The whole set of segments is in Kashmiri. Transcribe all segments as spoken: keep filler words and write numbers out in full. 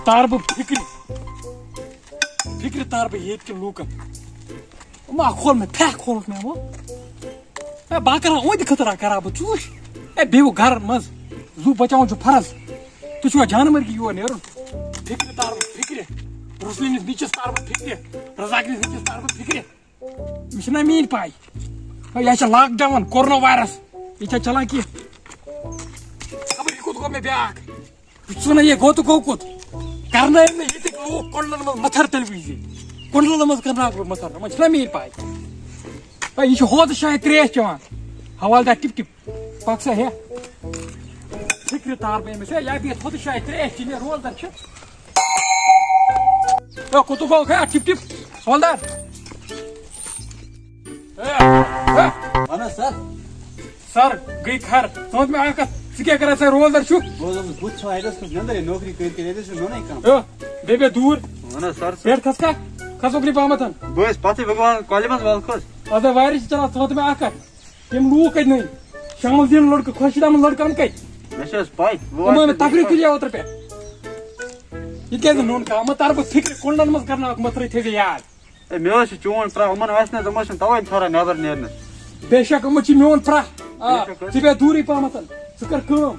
تار بہٕ فِکرِ، فِکرِ تار بہٕ ییٚتہِ کٮ۪ن لوٗکن۔ ما کھول مےٚ، پھیٚکھ کھولُکھ مےٚ وۄنۍ۔ ہے، بہٕ ہا کران اُہنٛدِ خٲطرٕ ہا کران بہٕ ژوٗرِ۔ ہے، بیٚہِو گرن منٛز، زُو بچاوُن چھُ فرض۔ تُہۍ چھِوا جانور کہِ یور نیرُن؟ فِکرِ تار بہٕ فِکرِ، رُسلٲنِس نِچِس تار بہٕ فِکرِ، رزاقنِس نِچِس تار بہٕ فِکرِ۔ یہِ چھِنہ میٛٲنۍ پَے۔ ہے، یہِ چھِ lockdown، corona virus۔ یہِ چھا چلان کینٛہہ؟ خبر یہِ کوٚت گوٚو مےٚ بیٛاکھ؟ ژٕ وَنان یہِ گوٚو تہٕ گوٚو کوٚت؟ کرنٲوِم نہٕ ییٚتِکۍ لوٗکھ کۄنٛڈلَن منٛز مَتھر تیٚلہِ وٕچھزِ۔ کۄنٛڈلَن منٛز کرناوَکھ بہٕ مَتھر، یِمَن چھِنہ میٛٲنۍ پَے؟ ہے، یہِ چھِ ہوتہٕ شاید ترٛیش چٮ۪وان۔ حوالدار ٹِپ ٹِپ۔ پَک سا ہے۔ فِکرِ تار بہٕ أمِس۔ ہے، یا بیٚیہِ ہوتہٕ شاید ترٛیش چیٚنہِ، روزدَر چھِ۔ ہے، کوٚت گوٚو؟ ہے، ٹِپ ٹِپ۔ حوالدار۔ ہے، ہے۔ وَن حظ سَر۔ سَر، گٔے خر۔ ژٕ وَن مےٚ اَکھ کَتھ، ژٕ کیٛاہ کَران سا روزدَر چھُکھ؟ بہٕ حظ اوسُس بُتھ ژھٕنان، اَتہِ ٲس کانٛہہ نٮ۪نٛدٕر، یہِ نوکری کٔرۍ کٔرۍ، اَتہِ ٲسِو نوٚنُے کانٛہہ۔ ہے، بیٚیہِ بیٚہہ دوٗر۔ وَن حظ سَر، ژٕ۔ پٮ۪ٹھ کھَس کھا؟ کھَس اوکُن پَہمَتھ۔ بہٕ حظ پَتھٕے، بہٕ گوٚو کۄلہِ منٛز وَل کھوٚت۔ اَدٕ وارِ چھِ چَلان، ژٕ وَن تہٕ مےٚ اَکھ کَتھ۔ یِم لوٗکھ کَتہِ نٔے؟ شمس الدین لڑکہٕ، خورشید احمد لڑکہٕ، یِم کَتہِ؟ مےٚ چھِ حظ پَے، بہٕ یِمو وَنہٕ مےٚ تۄہہِ تقریر کٔرِتھ۔ کٔرِتھ اوترٕ پٮ۪ٹھ۔ یہِ کیٛازِ نوٚن کانٛہہ؟ یِمَن تَرٕ بہٕ فِکرِ، کۄنٛڈلَن منٛز کَرناوَکھ مَتھرٕے، تھٲیزِ یاد۔ ہے، مےٚ حظ چھِ چون پرٛاہ، یِمَن آسہِ نہٕ حظ، یِم حظ چھِنہٕ تَوَے ژھانٛڈان نٮ۪بَر نیرنَس۔ بے شک، یِمَن چھِ میون پرٛاہ۔ آ، بے شک حظ۔ ژٕ بیٚہہ دوٗرٕے پَہمَتھ۔ ژٕ کَر کٲم،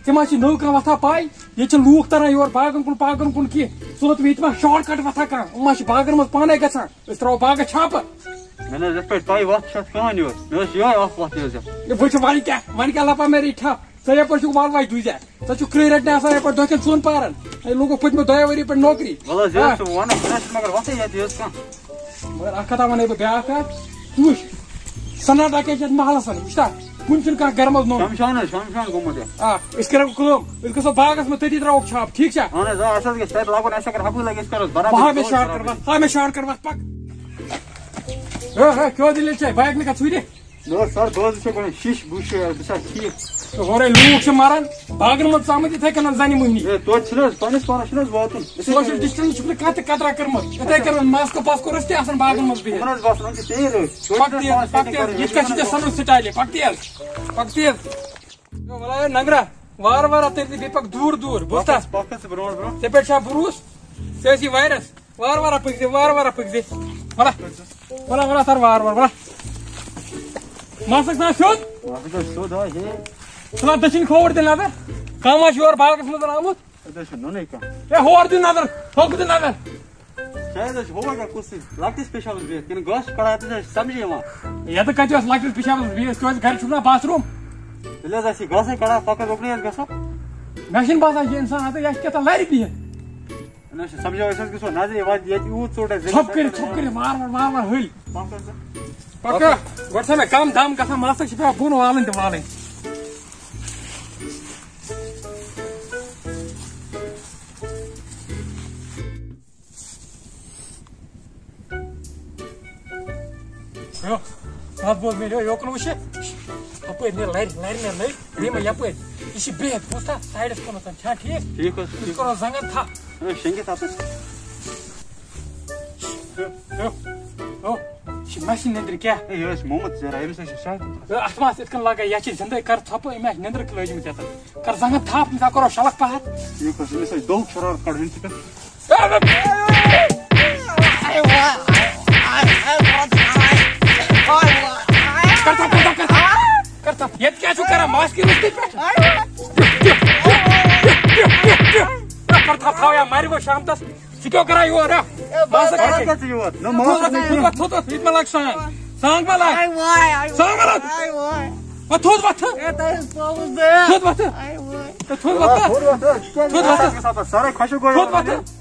ژےٚ ما چھِ نٔو کانٛہہ وَتھا پَے؟ ییٚتہِ چھِ لوٗکھ تَران یور باغَن کُن، پاغَن کُن کینٛہہ۔ ژٕ وَن تہٕ مےٚ، ییٚتہِ ما shortcut وَتھا کانٛہہ؟ یِم ما چھِ باغَن منٛز پانَے گژھان؟ أسۍ ترٛاوو باغس چھاپہٕ۔ مےٚ نہ حظ یِتھ پٲٹھۍ تۄہہِ وَتھ چھِ اَتھ کٕہٕنۍ یوت۔ مےٚ ٲس یِہوٚے اَکھ وَتھ یٲژ۔ ہے، وۄنۍ چھِ وَنہِ کیٛاہ؟ وَنہِ کیٛاہ لَپا مےٚ رٔٹۍ ٹھَپھ؟ ژٕ یَپٲرۍ چھُکھ وَل وَتہِ دُجہِ۔ ژٕ چھُکھ کرٛے رَٹنہِ آسان یَپٲرۍ دۄہ کٮ۪ن ژۄن پَہرَن۔ ہے، لوٗکو پٔتمہِ دۄیو ؤری پٮ۪ٹھ نوکری۔ وَلہٕ حظ، یہِ حظ آ۔ چھُ وَنان، مےٚ حظ چھِ مگر وَتھٕے یَتھ یٲژ کانٛہہ۔ مگر اَکھ کَتھا وَنَے بہٕ بیٛاکھ اَکھ۔ ژٕ وٕچھ، سَناٹا کیٛاہ چھِ یَتھ محلَس وَنان، وٕچھ تا؟ کُنہِ چھُنہٕ کانٛہہ گَرٕ منٛز نوٚن۔ شمشان حظ، شمشان گوٚمُت یَتھ۔ آ، أسۍ کَرو کٲم، أسۍ گژھو باغَس منٛز، تٔتی ترٛاووکھ چھاپ، ٹھیٖک چھا؟ اَہَن حظ، آ، اَسہِ حظ گژھِ تَتہِ لاگُن، اَسہِ اگر ہَپٲرۍ لَگہِ، أسۍ کَرو برابر وَہا مےٚ گٲڑۍ شاٹ برابر۔ کَر وَتھ، ہا مےٚ شاٹ کَر وَتھ، پَک۔ ہے، ہے، کیٛاہ دٔلیٖل چھےٚ؟ بایِک نہٕ کَتھ ژھٕنہِ؟ نہ حظ، سَر، بہٕ حظ وٕچھو گۄڈٕ شیٖشہٕ، بہٕ وٕچھو، بہٕ چھُسا ٹھیٖک؟ تہٕ ہورَے لوٗکھ چھِ مَران، باغَن منٛز ژامٕتۍ یِتھَے کٔنۍ زَنہِ مۄہنی۔ ہے، توتہِ چھِنہٕ حظ پنٛنِس پانَس چھِنہٕ حظ واتُن۔ Social distance چھُکھ نہٕ کانٛہہ تہِ قطرا کٔرمٕژ۔ یِتھَے کٔنۍ ماسکہٕ پاسکہٕ روٚستُے آسان باغَن منٛز بِہِتھ۔ یِمَن حظ باسان، یِم چھِ تیز حظ۔ پَک تیز، پَک تیز، یِتھ کٔنۍ چھِ ژےٚ سَنُن سٹایلٕے، پَک تیز، پَک تیز۔ یو، وَلہٕ ہے ننٛگرا، وارٕ وارٕ تٔرۍ زِ بیٚیہِ پَک دوٗر دوٗر، بوٗزتھا؟ پَکھ حظ ژٕ برونٛٹھ برونٛٹھ۔ ژےٚ پٮ۪ٹھ چھا بروٗس؟ ژےٚ ٲسی virus۔ وارٕ وارٕ پٔکۍ زِ، وارٕ وارٕ پٔکۍ زِ۔ وَلہ۔ وَلہ، وَلہ، سَر، وارٕ وارٕ، وَلہ۔ مَسَکھ نا سیوٚد۔ مَسَکھ حظ سیوٚد، آ، ہے۔ ژٕ لا دٔچھِنۍ کھووُر دِ نظر۔ کانٛہہ ما چھُ یور باغَس منٛز آمُت؟ اَتہِ حظ چھُ نوٚنُے کانٛہہ۔ ہے، ہور دِ نظر، ہوٚکھ دِ نظر۔ شاید حظ چھُ ہُمَے کانٛہہ کُس سۭتۍ لۄکٹِس پیشابَس بِہِتھ، کِنہٕ گاسہٕ چھُ کَڑان، اَتہِ حظ چھِ سَمجھی یِوان۔ یَتہٕ کَتہِ اوس لۄکٹِس پیشابَس بِہِتھ؟ ژٕ ٲسۍ گَرِ چھُکھ نا bathroom؟ تیٚلہِ حظ آسہِ یہِ گاسَے کَڑان، پَکان اُکنُے حظ گژھان۔ مےٚ چھِنہٕ باسان یہِ اِنسان اَتہِ، یہِ چھِ کیٛاہ تام لَرِ بِہِتھ۔ نہ چھِ سَمجھاوان، أسۍ حظ گژھو نظرِ وَتہِ، ییٚتہِ یوٗت ژوٚٹ آسہِ ژھۄپہٕ کٔرِتھ، ژھۄپہٕ کٔرِتھ، وارٕ وارٕ، وارٕ وارٕ ۂلۍ۔ پَکھ حظ ژٕ۔ پَکھ۔ گۄڈٕ چھےٚ مےٚ کَم دَم گژھان، مَستَس چھِ پٮ۪وان بۄن والٕنۍ تہٕ والٕنۍ۔ ہیو، کَتھ بوز مےٚ، ہیو، یوکُن وٕچھ۔ ہُپٲرۍ نیر لَرِ، لَرِ نیر لَرِ، بیٚیہِ ما یَپٲرۍ۔ یہِ چھِ بِہِتھ، بوٗزتھا؟ سایڈَس کُنَتھ، چھا ٹھیٖک؟ ٹھیٖک حظ چھُ، أسۍ ٹھیٖک۔ کَرو زنٛگَن تھَپھ۔ ہے، شیٚنٛگِتھ اَتَس۔ ہیو، ہیو، ہیو، یہِ چھِ مَسہِ نٮ۪نٛدرِ کیٛاہ؟ ہے، یہِ ٲسۍ مومُت زیرا، أمِس حظ چھِ شاید۔ ہے، اَتھ ما آسہِ یِتھ کٔنۍ لَگان، یا چھِ زِندَے کَر ژھۄپہٕ، أمۍ آسہِ نٮ۪نٛدٕر لٲجمٕژ یَتَن۔ کَر زنٛگَن تھَپھ، أمِس ہا کَرو شَلَکھ پَہَر۔ ٹھیٖک حظ چھُ، أمِس حظ چھِ دۄہُک شرارت کَڑُن، أمِس چھِ پٮ۪ٹھ۔ کر تھپھ، کر تھپھ، کر تھپھ۔ کر تھپھ۔ ییٚتہِ کیٛاہ چھُو کران؟ ماسکہِ روٚستُے پٮ۪ٹھ۔ کر تھپھ، تھاو یا مَرِ وۄنۍ شام تَس۔ ژٕ کیٛاہ کران یور، ہا؟ ہے، بہٕ ماسک کَتہِ؟ کَتہِ چھِ یور؟ نہ، ماسک تھوٚد وۄتھ، تھوٚد وۄتھ، ییٚتہِ مےٚ لَگ سان۔ سان ما لَگ؟ آے واے، آے سان ما لَگ؟ آے واے۔ وۄتھ تھوٚد وۄتھ۔ ہے، تۄہہِ اوس پوٚز دیا۔ تھوٚد وۄتھ۔ آے واے۔ ہے، تھوٚد وۄتھ۔ تھوٚد وۄتھ۔ تھوٚد وۄتھ۔ سارے خۄشک گوٚو تھوٚد یور۔ وۄتھ۔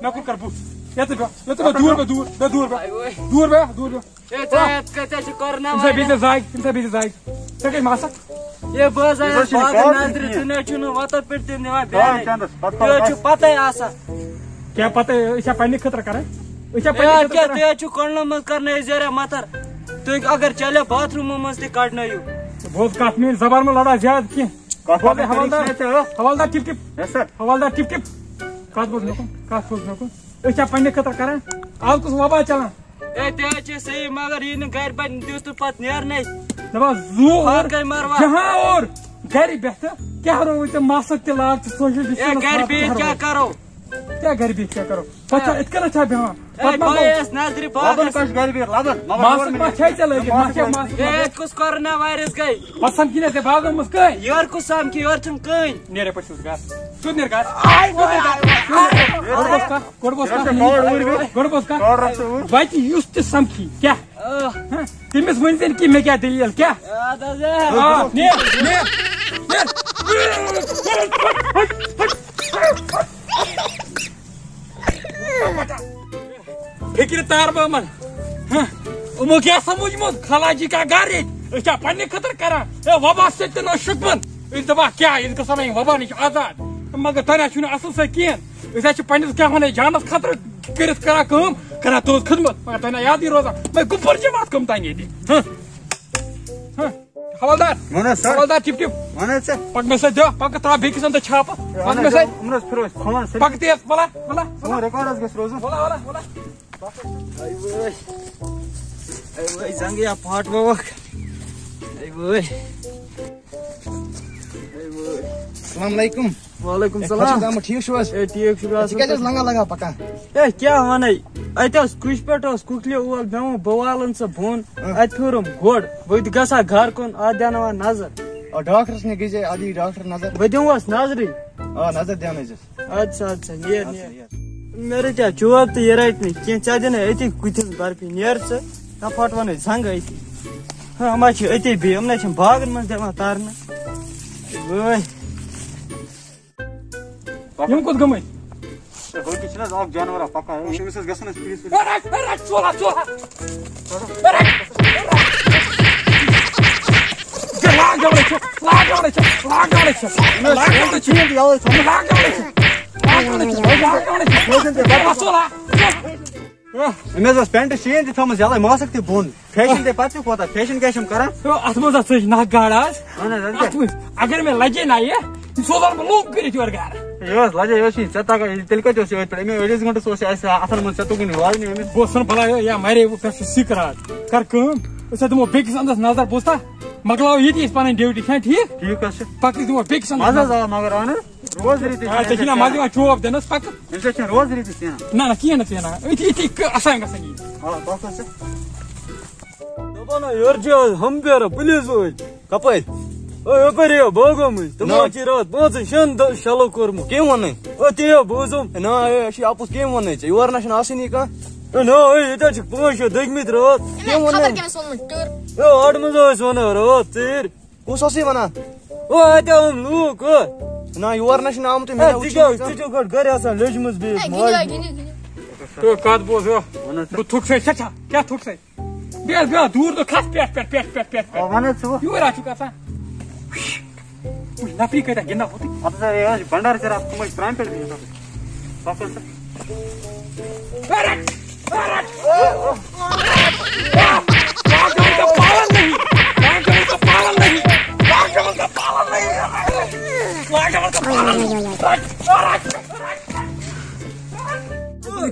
مےٚ کوٚر کَر بُتھ۔ یَتھ ژٕ بیٚہہ، یَتھ ژٕ بیٚہہ، دوٗر بیٚہہ، دوٗر، بیٚہہ، دوٗر بیٚہہ۔ آے واے۔ دوٗر بیٚہہ، دوٗر بیٚہہ۔ ہے، ژےٚ یَتھ کَتہِ چھُ کَرُن تٔمۍ سا وۄنۍ؟ بیٚیہِ ژےٚ زاے، تٔمۍ سا بیٚیہِ ژےٚ زاے۔ ژےٚ کَتہِ ماسَک؟ ہے، بہٕ حظ یہِ آیَس حظ چھِنہٕ باغہٕ کارٕے نظرِ، کِہیٖنۍ۔ ژٕ نہ حظ چھُنہٕ وَتَن پٮ۪ٹھ تہِ نِوان کارٕے بیٛانے۔ چَندَس، پَتہٕ تُہۍ حظ چھِو پَتَے آسان۔ کیٛاہ پَتَے؟ أسۍ چھا پنٛنہِ خٲطرٕ کَران؟ أسۍ چھا ہے، پنٛنہِ خٲطرٕ کیٛاہ کَران؟ تُہۍ حظ چھِو کۄنٛڈلَن منٛز کَرنٲیِتھ زیرہ مَتھر؟ تُہۍ اگر چَلے باتھ روٗمَن منٛز تہِ کَڑنٲیِو۔ بوز کَتھ، میٛٲنۍ زبان مہٕ لَڑاو زیادٕ کینٛہہ۔ کَتھ بوز، پَتہٕ حوالدار، کٔرِو سۭتۍ، ہہ؟ حوالدار ٹِپ ٹِپ۔ یَس سَر۔ حوالدار ٹِپ ٹِپ۔ کَتھ بوز مےٚ کُن، کَتھ بوز مےٚ کُن۔ أسۍ چھا پنٛنہِ خٲطرٕ کَران؟ آز کُس وبا چَلان؟ ہے، تہِ حظ چھِ صحیح، مگر یہِ نہٕ گرِ بَنہِ، دِژ نہٕ پَتہٕ نیرنَے۔ دَپان زُو اور باقٕے مَروا۔ جہاں اور گرِ بٮ۪تھٕ کیٛاہ رووُے ژےٚ مَسَک تہِ لاگ ژٕ social ہے، distance گرِ مَسَک بِہِتھ کیٛاہ کیٛاہ رووُے؟ کَرو؟ کیٛاہ گرِ بِہِتھ کیٛاہ کرو؟ پتہٕ چھا، یِتھ کٔنۍ چھا بیٚہوان؟ پتہٕ ما گوٚو؟ لبن کٔش گرِ بِہِتھ، لبن۔ ماسک ما چھے ژےٚ لٲگِتھ؟ ما چھے ماسک؟ ہے، کُس کورونا وایرس گٔے؟ پتہٕ سمکھی نہ ژےٚ باغن منٛز کٕہٕنۍ؟ یورٕ کُس سمکھی؟ یورٕ چھُنہٕ کٕہٕنۍ۔ نیر یپٲرۍ سیوٚد گرٕ۔ سیوٚد نیر گرٕ۔ سیوٚد نیر گرٕ۔ گۄڈٕ بوز کتھ، گۄڈٕ بوز کتھ۔ گۄڈٕ بوز کتھ۔ بچہِ یُس تہِ سمکھی، کیٛاہ؟ آ۔ ہہ؟ تٔمِس ؤنۍ زٮ۪ن کہِ مےٚ کیٛاہ دٔلیٖل، کیٛاہ؟ اَدٕ حظ، آ۔ آ، نیر، نیر، نیر۔ فکرِ تار بہٕ یِمن۔ ہہ؟ یِمو کیٛاہ سمجھمُت؟ خلاجی کا گھر ییٚتہِ۔ أسۍ چھا پننہِ خٲطرٕ کران؟ ہے، وبا سۭتۍ تہِ نہ شُکمن۔ أسۍ دپان کیٛاہ؟ أسۍ گژھو نہ یہِ وبا نِش آزاد۔ مگر تۄہہِ نہ چھُو نہٕ اصل سۭتۍ کِہیٖنۍ۔ أسۍ حظ چھِ پننِس کیٛاہ وَنان جانس خٲطرٕ کٔرِتھ کران کٲم، کران تُہٕنٛز خدمت، مگر تۄہہِ نہ یادٕے روزان۔ وۄنۍ گُپُر جماعت کٕم تانۍ ییٚتہِ۔ ہہ؟ ہہ؟ حوالدار۔ وَن حظ سَر۔ حوالدار ٹِپ ٹِپ۔ وَن حظ ژٕ۔ پَک مےٚ سۭتۍ دِ، پَک ترٛاو بیٚکِس اَندَس چھاپہٕ۔ پَک مےٚ سۭتۍ۔ یِمَن حظ پھِرو أسۍ کھُلَن سٲری۔ پَک تیز، وَلا، وَلا، سون وَلا۔ ریکارڈ حظ گژھِ روزُن۔ وَلا، وَلا، وَلا۔ اے وٲے۔ اے وٲے، زنٛگہٕ یا پاٹ وَوَکھ۔ اے وٲے۔ اے وٲے۔ السلام علیکم۔ وعلیکم اے، السلام۔ خۄش آمد، ٹھیٖک چھِو حظ؟ اے، ٹھیٖک چھُ، ژٕ کیٛازِ حظ لنگا لنگا پکان؟ اے، کیٛاہ وَنَے؟ اَتہِ اوس کُچہِ پٮ۪ٹھ اوس کُکلہِ اول، مےٚ ووٚن، بہٕ والَن ژٕ بۄن۔ اۭں۔ اَتہِ پھیوٗرُم گۄڈ۔ بہٕ تہِ گژھٕ ہا گرٕ کُن، اَتھ دِناوان نظر۔ آ، ڈاکٹرس نِش گٔژھۍ زِ، اَتھ دِیہِ ڈاکٹر نظر۔ بہٕ دِموس نظرٕے۔ آ، نظر دیٛاونٲیزٮ۪س۔ اَدٕ سا، اَدٕ سا، نیر، اَدٕ سا، نیر۔ نیر۔ مےٚ رٔٹیا چوب تہٕ یہِ رَٹہِ نہٕ کینٛہہ، ژےٚ دِنے أتی کُتھِس برفی، نیر ژٕ۔ نہ پھٹوَنے زنٛگہٕ أتی۔ ہہ، یِم حظ چھِ أتی بِہِتھ، یِم نہ چھِنہٕ باغن منٛز دِوان تَرنہٕ۔ وٲے۔ یِم کوٚت گٔمٕتۍ؟ ہے، ہُتہِ چھِنہٕ حظ اَکھ جانوَرا پَکان، ہے، أمِس حظ گژھن اَسہِ پُلیٖس وٲلۍ۔ ہے، رَٹ، ہے، رَٹ، ژولا، ژولا۔ ہے، رَٹ، ہے، رَٹ۔ ہے، لاگ ڈاوُن چھِ، لاگ ڈاوُن چھِ، لاگ ڈاوُن چھِ، لاگ ڈاوُن چھِ، لاگ ڈاوُن چھِ، لاگ ڈاوُن چھِ، لاگ ڈاوُن چھِ، لاگ ڈاوُن چھِ۔ ہے، ژولا۔ أمۍ حظ ٲس پینٹ شیٖن تہِ تھٲومٕژ یَلَے، ماسٕک تہِ بۄن۔ فیشن تہِ پَتہٕ تہِ کوٗتاہ؟ فیشن کیٛاہ چھِ یِم کَران؟ ہے، اَتھ منٛز ہا ژٔج نَکھ گاڈ آز۔ اَہَن حظ، اَدٕ کیٛاہ؟ اَتھ منٛز اگر مےٚ لَجے نہ یہِ، یہِ سوزَن بہٕ لوٗکھ کٔرِتھ یورٕ گَرٕ۔ یہِ اوس لَجے، یہِ اوس یہِ، ژےٚ تَگان، یہِ تیٚلہِ کَتہِ اوس یہِ أتھۍ پٮ۪ٹھ؟ أمۍ ٲڑِس گٲنٛٹَس اوس یہِ اَسہِ اَتھَن منٛز، ژےٚ توٚگُے نہٕ لاگنہِ أمِس۔ بہٕ اوسُس نہٕ بَلاے، یا مَرے بہٕ پٮ۪ٹھ سُہ سِکھ راتھ۔ کَر کٲم، أسۍ ہا دِمو بیٚکِس اَندَس نظر، بوٗزتھا؟ مۄکلاوو ییٚتی أسۍ پَنٕنۍ ڈیوٹی، چھا ٹھیٖک؟ ٹھیٖک حظ چھُ۔ پَکھ أسۍ دِمو بیٚکِس اَندَس مَزٕ حظ نظر۔ آو، مگر اَہَن حظ۔ روزدٔری تہِ آ، ژےٚ چھِی نا مَزٕ یِوان چوب دِنَس؟ پَکہٕ۔ اَمہِ سۭتۍ چھِنہٕ روزدٔری تہِ کینٛہہ۔ نہ، نہ، کِہیٖنۍ نہٕ، کِہیٖنۍ نہٕ۔ أتی، أتی ک-، اَسان گژھان یہِ۔ آ، تَتھ حظ چھِ۔ دَپان ہا، یورٕ چھِ آز ہم پیرا پُلیٖس وٲلۍ۔ کَپٲرۍ؟ او، یَپٲرۍ یہِ باغو مٔنٛزۍ۔ تِمو نہ۔ حظ چھِ راتھ پانٛژَن شٮ۪ن دۄ-، شَلو کوٚرمُت۔ کٔمۍ ووٚنُے؟ او، تی ہا بوٗزُم۔ ہے، نہ، ہے، اَسہِ چھِ اَپُز کٔمۍ ووٚنُے ژےٚ؟ یورٕ نہ چھِنہٕ آسٲنی کانٛہہ۔ ہے، نہ، ہے، ییٚتہِ حظ چھِ پانٛژھ شےٚ دٔگمٕتۍ راتھ۔ کٔمۍ ووٚنُے؟ خبر کٔمِس ووٚنمُت ٹٕر۔ ہے، اَڑٕ منٛز ٲسۍ وَنان راتھ ژیٖرۍ۔ کُس اوس یہِ وَنان؟ او، اَتہِ آو یِم لوٗکھ، او۔ نہ، یور نہ چھِنہٕ آمُت، مےٚ ہے، نہ ژٕ وٕچھُے کیٛاہ، نہٕ ژٕ کانٛہہ۔ چھُکھ گۄڈٕ گَرِ آسان لیٚجمٕژ بیٚیِس ہے، ماجہِ گِنٛدِو، ہُنٛد۔ گِنٛدِو، گِنٛدِو۔ تو کَتھ بوز، او۔ وَن حظ ژٕ۔ بہٕ تھُکھ سَے، سٮ۪ٹھاہ، کیٛاہ تھُکھ سَے؟ بیٚہہ، بیٚہہ، دوٗر تہٕ کھَس پٮ۪ٹھ، پٮ۪ٹھ، پٮ۪ٹھ، پٮ۪ٹھ، پٮ۪ٹھ، پٮ۪ٹھ۔ آ، وَن حظ ژٕ وۄنۍ۔ یورٕ آ چھُکھ آسان۔ وٕچھ، نفری کۭتیٛاہ گِنٛدان ہوتٕے۔ اَتھ ہسا یہِ حظ چھِ بنڈار ژیرٕ، اَتھ تِمَے چھِ ترٛامہِ پٮ۪ٹھ بِہِتھ اَتھ۔ بَس حظ۔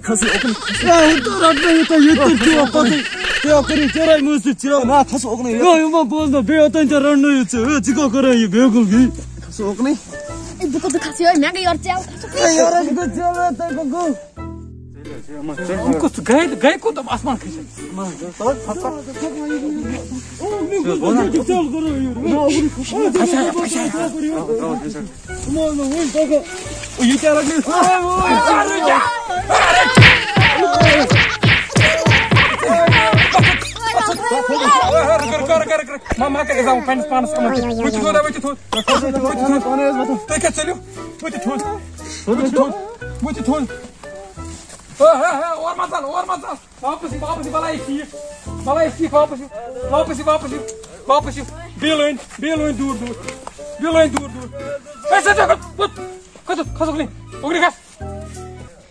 کھسو اُکُن۔ ہے، ہُہ تہِ رَٹنٲیِو تُہۍ، ییٚتہِ تہِ چھِوا پَکٕنۍ۔ ہے، کٔرِو چرٲے مٔنٛزۍ تہِ چرٲے۔ نہ، کھسو اُکنُے۔ ہے، یِمَن بوزنو، بیٚیہِ اوٚتام ژےٚ رَٹنٲیِو ژٕ۔ ہے، ژٕ کیٛاہ کَران یہِ بیگُل گی؟ کھسو اُکنُے۔ ہے، بہٕ کوٚت کھسہٕ یورٕ؟ مےٚ گٔے یورٕ ژٮ۪ل۔ ہے، یارٕ، یہِ گٔے ژٮ۪ل، ہے، تۄہہِ کُن گوٚو۔ یِم کُس گٔے، گٔے کوٚت یِم آسمان کھٔسِتھ؟ ما، ما کر اِزام پننِس پانس یِمن سۭتۍ۔ وٕچھِو تھوڑا، وٕچھِو تھوڑا۔ وٕچھِو تھوڑا۔ تُہۍ کیٛاہ ژٔلِو؟ وٕچھِو تھوڑا۔ وٕچھِو تھوڑا۔ وٕچھِو تھوڑا۔ او، ہے، ہے، اورٕ مہ ژَل، اورٕ مہ ژَل۔ واپس یہِ، واپس یہِ، بَلاے چھِ یہِ۔ بَلاے چھِ یہِ، واپس یہِ۔ واپس یہِ، واپس یہِ۔ واپس یہِ۔ بیٚیہِ لٲنۍ، بیٚیہِ لٲنۍ دوٗر، دوٗر۔ بیٚیہِ لٲنۍ دوٗر، دوٗر۔ ہے، ژٕ، ژٕ، کھوٚت، کھوٚت، کھوٚت، کھوٚت، کھوٚت۔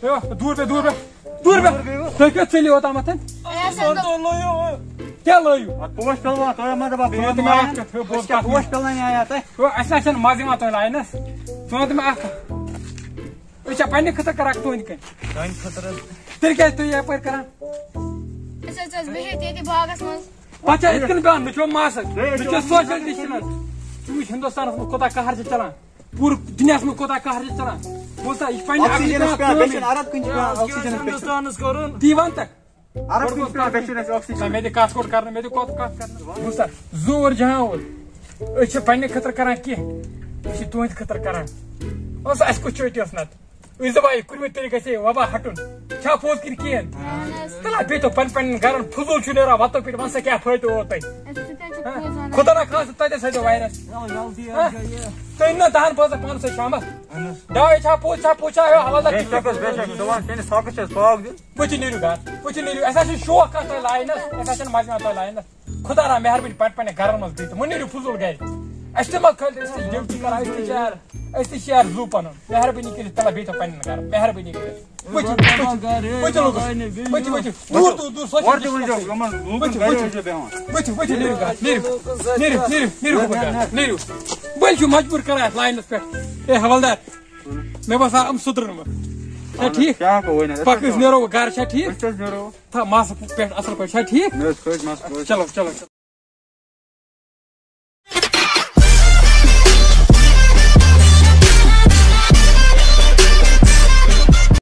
ہے، دوٗر بیٚہہ، دوٗر بیٚہہ۔ دوٗر بیٚہہ۔ تُہۍ کیٛاہ ژٔلِو اوٚتامَتھ؟ کیٛاہ لٲیِو؟ اَتھ پوش پِلوان، تۄہہِ ما دَپان بیٚیہِ ژٕ وَن تہٕ مےٚ اَتھ کَتھ، ہے، بوز أسۍ کیٛاہ کَتھ پوش مےٚ۔ پِلوان آیا تۄہہِ؟ ہے، اَسہِ نہ چھَنہٕ مَزٕ یِوان تۄہہِ لاینَس۔ ژٕ وَن تہٕ مےٚ اَکھ کَتھ۔ أسۍ چھا پننہِ خٲطرٕ کران کُنہِ کٔنۍ؟ چانہِ خٲطرٕ حظ۔ تیٚلہِ کیٛازِ تُہۍ یپٲرۍ کران؟ أسۍ حظ چھِ بِہِتھ ییٚتہِ باغس منٛز۔ پتہٕ چھا یِتھ کٔنۍ بیٚہوان؟ مےٚ چھُ ماسک، ہے، مےٚ چھُ چھُ social distance۔ ژٕ وٕچھ ہندوستانس منٛز کوٗتاہ قہر چھُ چلان، پوٗرٕ دُنیاہس منٛز کوٗتاہ قہر چھُ چلان۔ بوٗزتھا، یہِ چھِ پنٕنہِ آکسیجنس عقلہِ پٮ۪ٹھ، کانٛہہ بیٚیہِ چھُنہٕ عرب کُن چھُ پٮ۪وان آکسیجنس پٮ۪ٹھ۔ ٹھیٖک۔ تی وَن تہٕ۔ عرب کُن چھُ پٮ۪وان بیٚیہِ چھُنہٕ اَسہِ آکسیجن۔ نہ، مےٚ دِ کَتھ کوٚٹ کَرنہٕ، مےٚ دِ کَتھ، کَتھ کَرنہٕ۔ بوٗزتھا، زور جہاں اوس۔ أسۍ چھِ پنٕنہِ خٲطرٕ کَران کینٛہہ، أسۍ چھِ تُہٕنٛدِ خٲطرٕ کَران۔ اوس اَسہِ کُس چٲٹی اوس نَتہٕ؟ أسۍ دَپان، یہِ کُنہِ وِزِ تیٚلہِ گژھِ ہے وبا ہَٹُن۔ چھا پوٚز کِنہٕ کِہیٖنۍ؟ اہن حظ۔ تَلہ، بیٚہتو پنٕنۍ پنٕنٮ۪ن گَرَن، فضوٗل چھُ نیران وَتو پٮ۪ٹھ، وَن سا کیٛاہ فٲیدٕ اوت تۄہہِ؟ اَسہِ چھُ تۄہہِ چھُ ہاں؟ پوٚز وَنان۔ خۄدا نہ خاصہٕ تۄہہِ تہِ سۭتۍ وایرَس۔ ہاں؟ تُہۍ نہ دَہَن پانٛژَن پانَس سۭتۍ شامَس۔ اہن حظ۔ ڈاے چھا پوٚز، چھا پوٚز، چھا یہِ حوالہ بے شک حظ، بے شک، ژٕ وَن، چٲنِس حقَس چھِ أسۍ پاک دیُن۔ پٔژھِو نیٖرِو گَرٕ، پٔژھِو نیٖرِو، اَسہِ حظ چھِ شوق کَتھ تۄہہِ لاینَس، اَسہِ حظ چھَنہٕ مَزٕ یِوان تۄہہِ لاینَس۔ خۄدا را مہربٲنی پَتہٕ پنٕنٮ۪ن گَرَن منٛز بِہِتھ، وۄنۍ نیٖرِو فضوٗل گَرِ۔ اَسہِ تہِ ما کھٲلۍ، أسۍ تہِ چھِ ڈیوٹی کَران، أسۍ تہِ چھِ یار، أسۍ تہِ چھِ یار زُو پَنُن۔ مہربٲنی کٔرِتھ، تَلہ بیٚہتو پنٕنٮ۪ن گَرَن، مہربٲنی کٔرِتھ۔ پٔژھِو، پٔژھِو، پٔژھِو لوٚگُس۔ پٔژھِو، پٔژھِو۔ دوٗر، دوٗر، دوٗر، سوچِو، اورٕ تہِ ؤنۍزیو یِمَن لوٗکَن پٔژھِو، گَرِ پٔژھِو۔ ٲسۍزیو بیٚہوان۔ پٔژھِو، پٔژھِو، نیٖرِو گَرٕ، نیٖرِو۔ نیٖرِو، نیٖرِو، نیٖرِو، نیٖرِو گوٚبُر گَرٕ، نیٖرِو۔ بٔلۍ چھُ مجبوٗر کَران اَتھ لاینَس پٮ۪ٹھ۔ اے حوالدار، مےٚ باسان، یِم سُدرَن وۄنۍ۔ چھا ٹھیٖک؟ کیٛاہ گوٚو وۄنۍ؟ پَک، أسۍ نیرو وۄنۍ گَرٕ، چھا ٹھیٖک؟ أسۍ کیٛازِ نیرو؟ تھاو مَس پٮ۪ٹھ اَصٕل پٲٹھۍ، چھا ٹھیٖک؟ مےٚ حظ کھٲج مَس، کھٲج۔ چلو، چلو، چلو۔